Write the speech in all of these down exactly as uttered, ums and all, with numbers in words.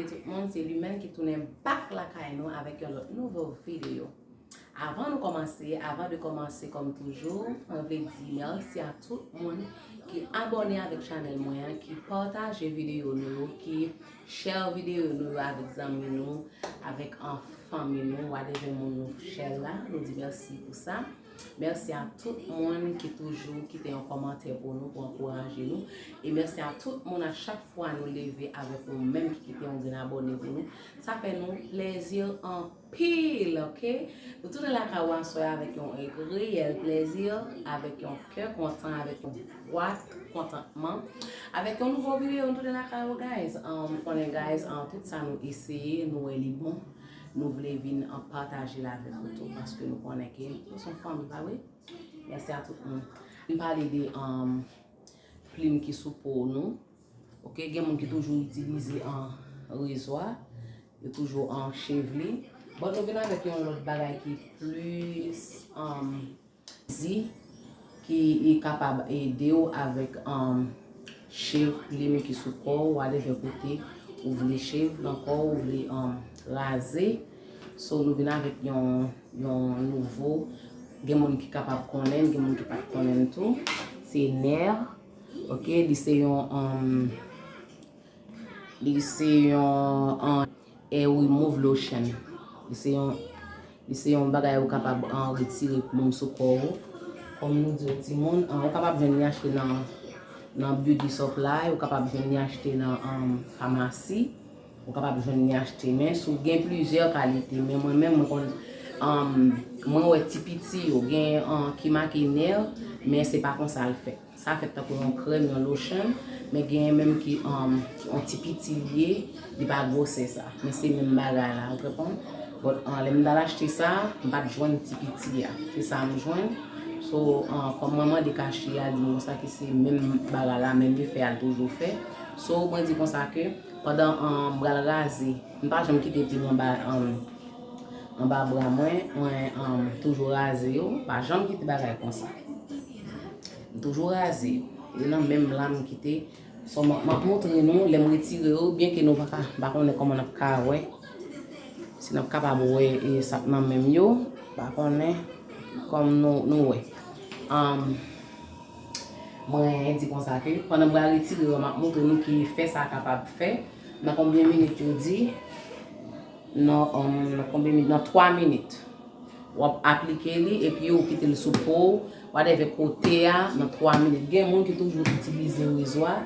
Tout moun, se Lumène ki tounen back lakay nou avèk yon lòt nouvo videyo. Avan nou kòmanse, avan de kòmanse, kòm toujou, mwen vle di mèsi a tout moun ki abòne avèk chanèl mwen an, ki pataje videyo nou yo, ki share videyo nou yo avèk zanmi nou, avèk an fanmi nou, whatever moun nou share la, nou di mèsi pou sa. Mèsi a tout moun ki toujou kite yon kòmantè pou nou, pou ankouraje nou. E mèsi a tout moun, a chak fwa nou leve avèk nou menm, ki kite yon grenn abòne pou nou. Sa fè nou plèzi anpil, ok? Nou tounen lakay ou aswè avèk yon reyèl plèzi, avèk yon kè kontan, avèk yon bwat kontantman, avèk yon nouvo videyo, nou tounen lakay ou, guys. Um, konnen, guys, um, tout sa nou eseye, nou wè li bon. Nou vle vin, um, pataje l avèk ou tou, paske nou konnen ke nou se yon fanmi, pa vre? Mèsi a tout moun. M pale de, um, plim ki sou po nou. Ok, gen moun ki toujou itilize, um, rezwa, yo toujou, um, shave li. Bon, nou vin avèk yon lòt bagay ki plis, um, easy, ki kapab ede w avèk, um, shave, plim ki sou kò w, whatever kote ou vle shave nan kò w, ou vle, um, raze. So, nou vin avèk yon, yon nouvo, gen moun ki kapab konnen, gen moun ki pa t konnen tou. Se Nair, ok, li se yon, um, li se yon, um, hair remove lotion. Li se yon, li se yon bagay ou kapab, um, retire plim sou kò ou. Kòm nou di w, timoun, um, ou kapab jwenn li achte nan, nan beauty supply, ou kapab jwenn li achte nan, um, famasi. Ou kapab jwenn li achte, men si w gen plizyè kalite, men mwen menm, mwen konn, um, mwen wè ti piti yo, gen, um, ki make Nair, men se pa konsa l fèt. Sa fèt tankou yon krèm, yon lotion, men gen menm ki, um, yon ti piti l ye, li pa gwosè sa. Men se menm bagay la, ou konprann? But, um, lè m t al achte sa, m pa t jwenn ti piti a. Se sa m jwenn. So, um, kòm mwen mande kachye a, li di m konsa ke se menm bagay la, menm efè a l toujou fè. So, mwen di konsa ke pandan, um, m pral raze, m pa janm kite plim anba, um, anba bra mwen, mwen, um, toujou raze yo, pa janm kite bagay konsa. M toujou raze yo. E nan menm la m kite. So, m, m ap montre nou, lè m retire yo, byen ke nou pa ka, m pa konnen kòman n ap ka wè. Si n ap kapab wè, e, sa k nan men m yo, m pa konnen, kòm nou, nou wè. Um, Mwen di konsa ke pandan m pral retire yo, m ap montre nou ki efè sa kapab fè. Nan konbyen minit yo di? Nan, um, nan konbyen minit? Nan twa minit. W ap aplike li epi ou kite l sou po w, whatever kote a, nan twa minit. Gen moun ki toujou itilize rezwa,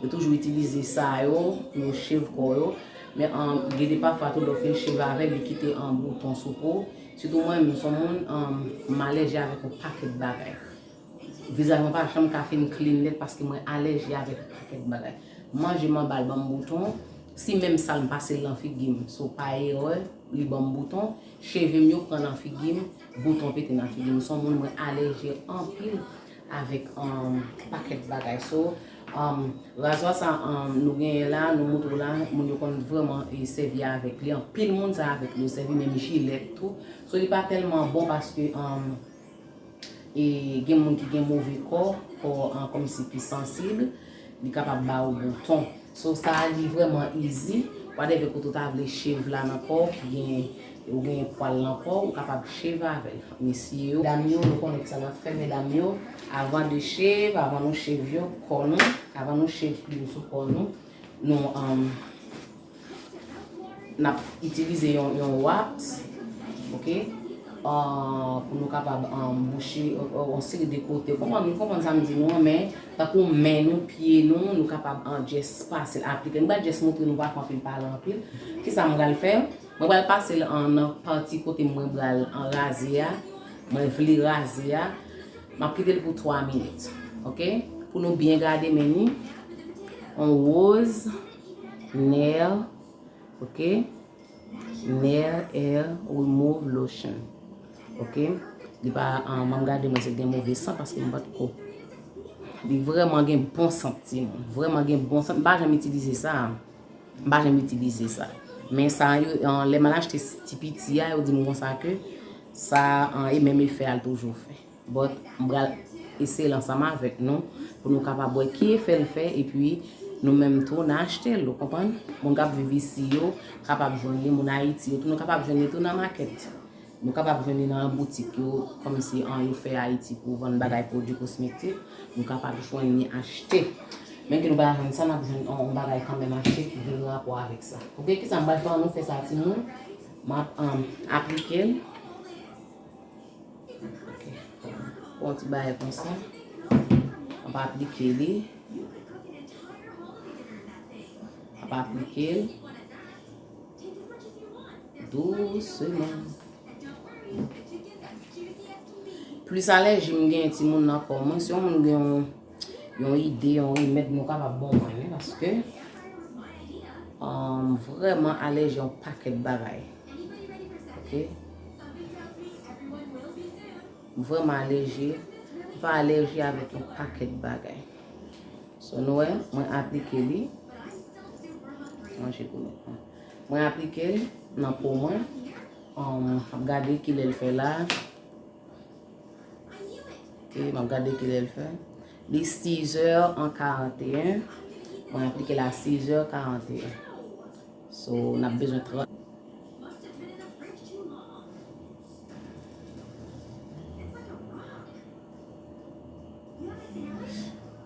yo toujou itilize sa yo pou yo shave kò yo. Men, um, gen de pafwa tou lè w fin shave avè l, li kite yon bouton sou po w. Sitou mwen menm, m se yon moun, um, m alèji avèk yon pakèt bagay. Vizaj mwen pa janm ka fin clean nèt paske mwen alèji avèk pakèt bagay. Manje m anba l ban m bouton. Si menm sa l m pase l nan figi m, so pa erè, li ban m bouton. Cheve m yo pran nan figi m, bouton pete nan figi m. Se yon moun mwen alèji anpil avèk, um, pakèt bagay. So, um, razwa sa, um, nou genyen la, nou montre w la, moun yo konn vrèman, e, sèvi avèk li. Anpil moun sa avèk li yo sèvi, menm jilèt tou. So, li pa tèlman bon paske, um, E gen moun ki gen move kò, kò an kòmsi ki sansib, li kapab ba ou bouton. So, sa a li vrèman easy. Whatever kote ou ta vle shave la nan kò w, ki gen, ou gen pwal nan kò w, ou kapab shave avè l. Mesye yo, dam yo, nou konnen ki sa n ap fè, medam yo, avan de shave, avan nou shave yo, kò nou, avan nou shave plim sou kò nou, nou, um, n ap itilize yon, yon wax, ok, ah, pou nou kapab, ah, bouche, ah, ah, yon seri de kote. Konprann, nou konprann sa m di nou an, men tankou men nou, pye nou, nou kapab, ah, just pase l, aplike. M pral just montre nou, pa fè anpil pale anpil. Kisa m pral fè? Mwen pral pase l, ah, nan pati kote mwen pral, ah, raze a. Mwen vle raze a. M ap kite l pou twa minit. Ok? Pou nou byen gade men ni. On woz, Nair, ok? Nair Hair Remove Lotion. Ok? Li pa, ah, m ap gade mwen si l gen move san paske m pa t ko. Li vrèman gen bon sant, timoun. Vrèman gen bon sant. M pa janm itilize sa. M pa janm itilize sa. Men sa yo, ah, lè m al achte ti piti a, yo di m konsa ke sa, ah, e menm efè a l toujou fè. But, m pral eseye l ansanm avèk nou pou nou kapab wè ki efè l fè, epi Nou menm tou, n achte l, ou konprann? Moun k ap viv isi yo kapab jwenn li, moun Ayiti yo tou, nou kapab jwenn li tou nan makèt. Nou kapab jwenn li nan boutik yo, kòmsi an yo fè Ayiti pou vann bagay pwodui kosmetik. Nou kapab jwenn li achte. Menm ke nou pa jwenn sa, n ap jwenn yon, yon bagay kanmenm achte ki gen rapò avèk sa. Oke, kisa m pral fè an nou fè sa, timoun? M ap, um, aplike l. Ok. Pran yon ti bagay konsa. M ap aplike li. M ap aplike l. Dousman. Plis alèji m gen timoun nan kò mwen, si yon moun gen yon, yon ide, yon remèd, nou kapab ban mwen, wi, paske, um, m vrèman alèji yon pakèt bagay. Ok? M vrèman alèji, m fè alèji avèk yon pakèt bagay. So, nou wè, mwen aplike li. Manje goumen. Mwen aplike l nan po mwen. Um, m ap gade kilè l fè la. Ok, m ap gade kilè l fè. Li sizè an karanteyen. Mwen aplike l a sizè karanteyen. So, n ap bezwen trant.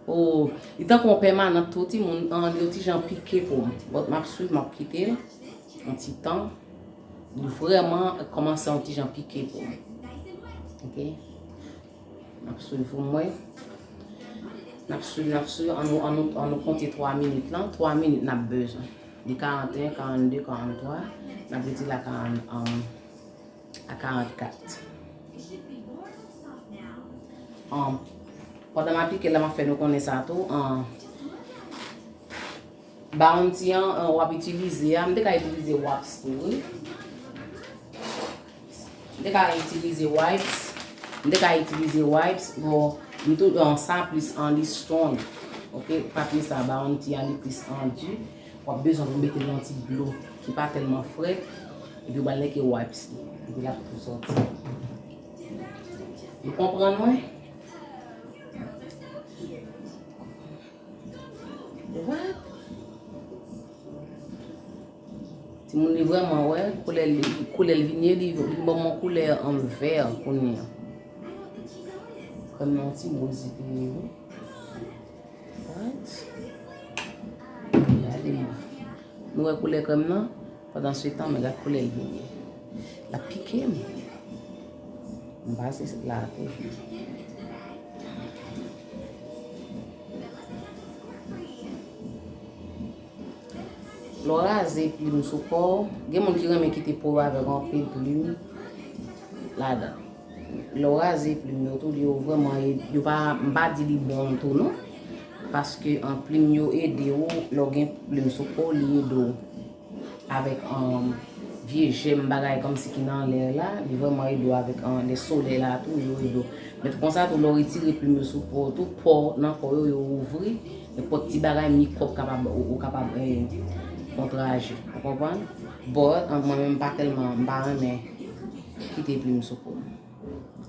Oh, li tankou yon pèmanan tou, timoun, an, li yon ti jan pike pou m. But m ap swiv, m ap kite l yon ti tan. Li vrèman kòmanse yon ti jan pike pou m. Ok? N ap swiv pou mwen. N ap swiv, n ap swiv. An nou, an nou, an nou konte twa minit lan. Twa minit n ap bezwen. Li karanteyen, karannde, karanntwa. N ap retire la karann, um, a karannkat. Um, pandan m aplike la, m ap fè nou konnen sa tou. Um, Bounty an, an, w ap itilize a, m te ka itilize wipes tou, wi. M te ka itilize wipes. M te ka itilize wipes. Bon, m tou, an, sa plis an li strong. Ok, papye sa, Bounty an, li plis an di. W ap bezwen pou mete l nan ti dlo ki pa tèlman frèt. Epi w pral nèke wipes li. Epi l ap tou sòti. Nou konprann mwen? What? Timoun, li vrèman, wè, koulè li, koulè l vin ye, li, li ban m yon koulè an vè kounye a. Krèm nan yon ti bouz li te ye, wi. What? Gade mwen. Nou wè koulè krèm nan? Pandan se tan, men gad koulè l vin ye. L ap pike m. M pase la tou. Lè w raze plim sou kò w, gen moun ki renmen kite po yo avèk anpil plim ladan. Lè w raze plim yo tou, yo vrèman, yo pa, m pa di li bon tou non. Paske, an, plim yo ede w, lè w gen plim sou po w, li ede w avèk, um, vye jèm bagay kòmsi ki nan lè la, li vrèman ede w avèk, um, lè solèy la tou, yo ede w. Men konsa tou, lè w retire plim yo sou po w tou, pò nan kò yo, yo ouvri, nenpòt ti bagay mikwòb kapab, ou, ou kapab, eh, kontraje. Ou konprann? But, um, mwen menm m pa tèlman, m pa renmen kite plim sou po m.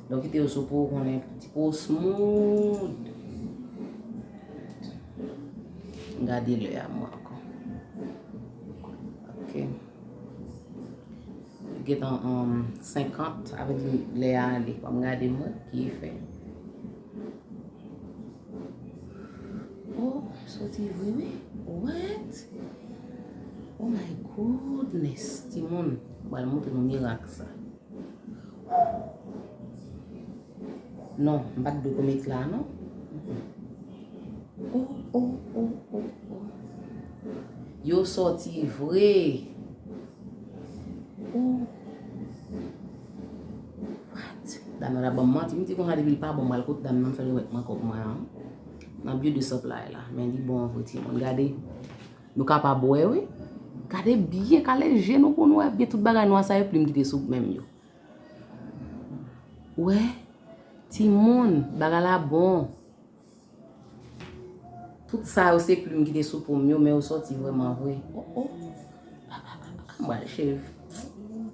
Lè w kite yo sou po, ou konnen ti po smooth. Gade lè a mwen ankò. Ok. Gentan, um, senkant, avèk lè a ale. Ban m gade mwen ki efè. Oh, soti vre wi. What? Oh my goodness, timoun. M pral montre nou mirak sa. Non, m pa t dwe konn met la, non. Oh, oh, oh, oh, oh. Yo sòti vre. Oh. What? Dam nan la ban m manti. M di konsa depi l pa bon, m al kot dam nan, m fè l remèt mwen kòb mwen an. Nan Beauty Supply la. Men li bon vre, timoun. Gade. Nou kapab wè, wi. Gade byen, kale je nou pou nou wè byen tout bagay nwa sa yo, plim kite sou menm yo. Wè, timoun, bagay la bon. Tout sa yo se plim ki te sou po m yo, men yo sòti vrèman vre. Oh, oh. M pral shave. M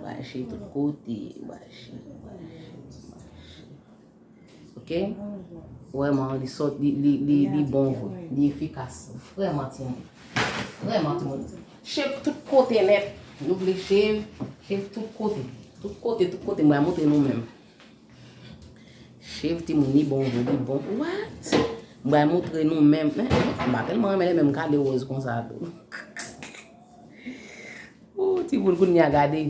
pral shave tout kote. M pral shave, m pral shave, m pral shave. Ok? Vrèman, li sòt, li, li, li, li bon vre. Li efikas. Vrèman, timoun. Vrèman, timoun. Cheve tout kote nèt. Nou vle cheve, cheve tout kote. Tout kote, tout kote. Mwen montre nou menm. Cheve timoun, li bon vre, li bon. What? Mwen montre nou menm. Men, m pa tèlman renmen lè menm kale wòz konsa tou. Oh, timoun, kounye a gade.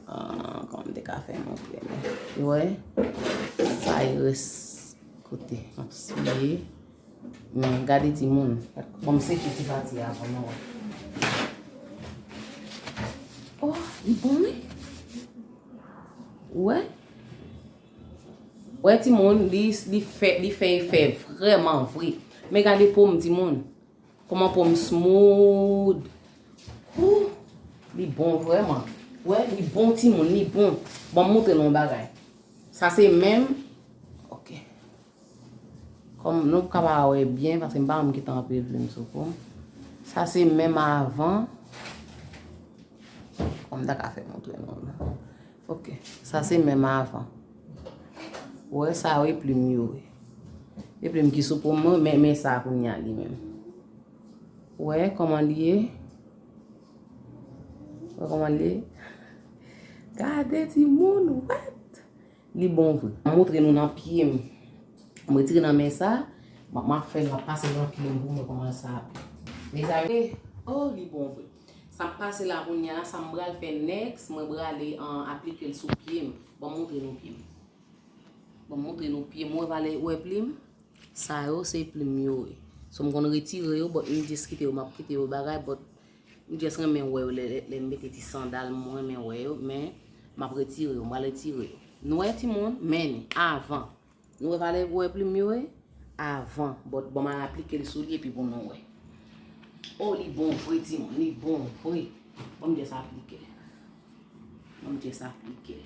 Ah, kòman m te ka fè montre nou? Ou wè? Sa e res kote. M ap siye. Men gade timoun. Bon, m seche ti pati a pou nou wè. Oh, li bon, wi. Ou wè? Ou wè timoun, li, li fè, li fè efè vrèman vre. Men gade po m, timoun. Kòman po m smooth. Hoo, li bon vrèman. Ou wè, li bon timoun, li bon. Bon, m montre nou yon bagay. Sa se menm. Ok. Kòm nou ka pa wè byen, paske m pa menm ki tanpe plim sou po m. Sa se menm avan. Kòm m ta ka fè montre nou la. Ok. Sa se menm avan. Ou wè sa yo, e plim yo ye. E plim ki sou po m, men, men sa kounye a li menm. Ou wè kòman li ye? Ou wè kòman li ye? Gade timoun, what? Li bon vre. M montre nou nan pye m. M retire nan men sa, m ap, m ap fè l, m ap pase nan pye m pou mwen kòman sa ap ye. Mezanmi, oh, li bon vre. Sa m pase la kounye a, sa m pral fè next, mwen prale, an, aplike l sou pye m. Bon, m montre nou pye m. Bon, m montre nou pye m. Ou wè plim? Sa yo se plim yo ye. So m konn retire yo, but m just kite yo, m ap kite yo bagay, but m just renmen wè yo lè, lè, lè m mete ti sandal, m renmen wè yo, men m ap retire yo, m pral retire yo. Nou wè timoun, men avan. Nou wè valè wè plim yo ye? Avan, but bon, m al aplike l sou li epi pou nou wè. Oh, li bon vre timoun, li bon vre. Bon, m just aplike l. Bon, m just aplike l.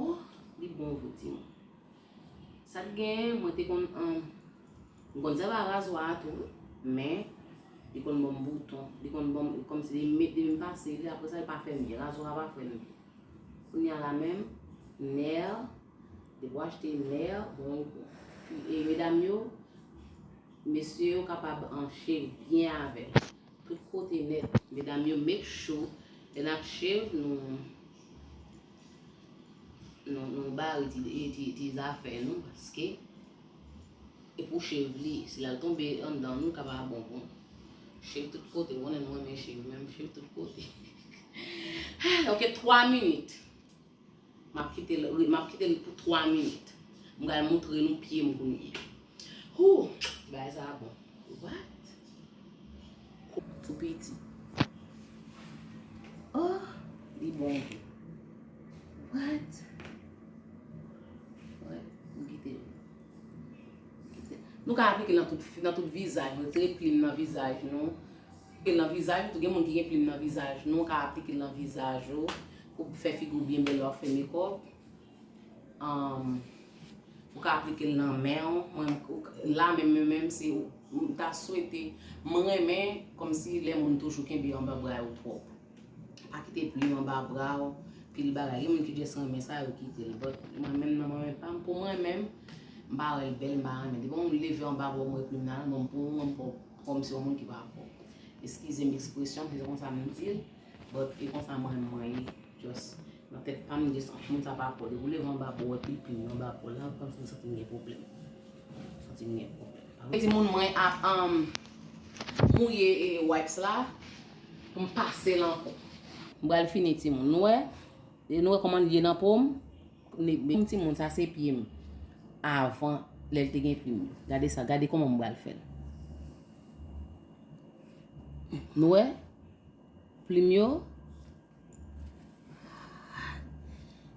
Oh, li bon vre timoun. Sa k genyen, mwen te konn, um, m konn sèvi a razwa a tou, men li konn ban m bouton, li konn ban m, kòmsi li met, depi m pase li, apre sa, li pa fè m byen, razwa a pa fè m byen. Kounye a la menm, Nair, depi w achte Nair, bon, fi, e medam yo, mesye yo kapab anche byen avè l. Tout kote nèt, medam yo, make sure lè n ap shave, nou, nou, nou bare ti, ti, ti zafè nou, paske e pou shave li, si l al tonbe anndan nou, ka pa bon pou nou. Shave tout kote, ou konnen nou renmen shave, menm shave tout kote. Ok, twa minit. M ap kite l, m ap kite l pou twa minit. M pral montre nou pye m kounye a. Hoo! Bagay sa a bon. What? Tou piti. Oh, li bon vre. What? What? M kite l. M kite l. Nou ka aplike l nan tout, nan tout vizaj. Retire plim nan vizaj nou. Aplike l nan vizaj ou tou. Gen moun ki gen plim nan vizaj nou, ou ka aplike l nan vizaj ou pou fè figi w byen bèl lè w ap fè makeup. Um, ou ka aplike l nan men w. Mwen, la menm, menm, menm, si ou, m ta swete, mwen renmen kòmsi lè moun toujou kenbe anba bra yo twòp. Pa kite plim anba bra w, pil bagay. Gen moun ki just renmen sa, yo kite l. But mwen menm, nan mwen menm pa m, pou mwen menm, m pa wè l bèl, m pa renmen. Depi yon moun leve anba bra w, m wè plim nan, bon, pou mwen, m pwòp, kòmsi yon moun ki pa pwòp. Eskize m ekspresyon, se konsa m di l, but e konsa mwen, mwen ye. Just, nan tèt pa m, just, moun sa pa pwòp. Depi w leve anba bra w, wè pil plim anba bra w la, kòmsi m santi m gen pwoblèm. Santi m gen pwoblèm. Timoun, mwen ap, um, mouye, e, wipes la pou m pase l ankò. M pral fini, timoun. Nou wè? E nou wè kòman l ye nan po m? Timoun, sa se pye m. Avan, lè l te gen plim yo. Gade sa, gade kòman m pral fè l. Nou wè? Plim yo.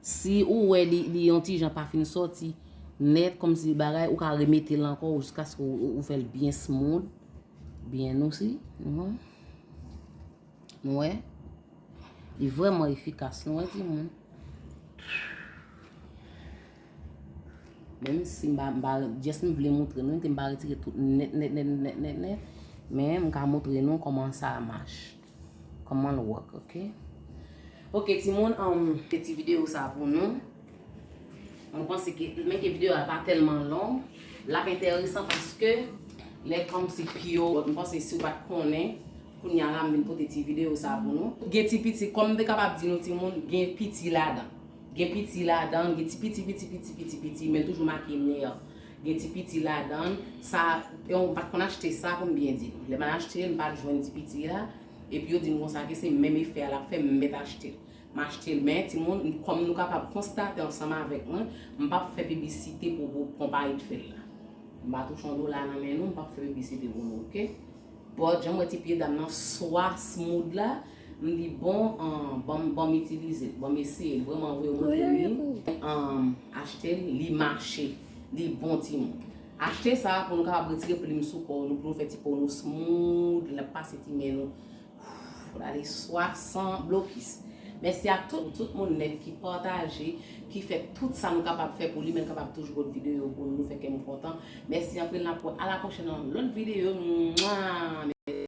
Si ou wè li, li yon ti jan pa fin sòti nèt, kòmsi bagay, ou ka remete l ankò jiskaske ou, ou, ou fè l byen smooth, byen dousi. Mhm. Nou wè? Li vrèman efikas, nou wè, timoun? Menm si m pa, m pa, just m vle montre nou, m pa retire tout nèt, nèt, nèt, nèt, nèt, nèt. Men m ka montre nou kòman sa mache. Kòman l work, ok? Ok, timoun, um, se ti videyo sa pou nou. Mwen panse ke, menm ke videyo a pa tèlman long, l ap enteresan paske lè kòmsi pye w, mwen panse si w pa t konnen, kounye a la m vin pote ti videyo sa pou nou. Gen ti piti, kòm m te kapab di nou timoun, gen piti ladan. Gen piti ladan, gen ti piti, piti, piti, piti, piti, men l toujou make nè. Gen ti piti ladan, sa, yon, m pa t konn achte sa pou m byen di nou. Lè m al achte l, m pa t jwenn ti piti a, epi yo di m konsa ke se menm efè a l ap fè, m mèt achte l. M achte l, men timoun, kòm nou kapab konstate ansanm avèk mwen, m p ap fè piblisite pou, pou konpayi k fè l la. M pa touche yon dola nan men nou, m p ap fè piblisite pou nou, oke? But, jan m wè ti pye dam nan swa smooth la, m di bon, an, ban m, ban m itilize l, ban m eseye l, vrèman vre, yo montre m li, an, achte l, li mache, li bon timoun. Achte sa pou nou kapab retire plim sou kò nou, pou nou fè ti po nou smooth, l ap pase ti men nou. Pou l ale swa san blokis. Mèsi a tout, tout moun nèt ki pataje, ki fè tout sa nou kapab fè pou li, men l kapab toujou pot videyo pou nou, nou fè kè m kontan. Mèsi anpil, n ap wè a la pwochèn nan lòt videyo. Mwa!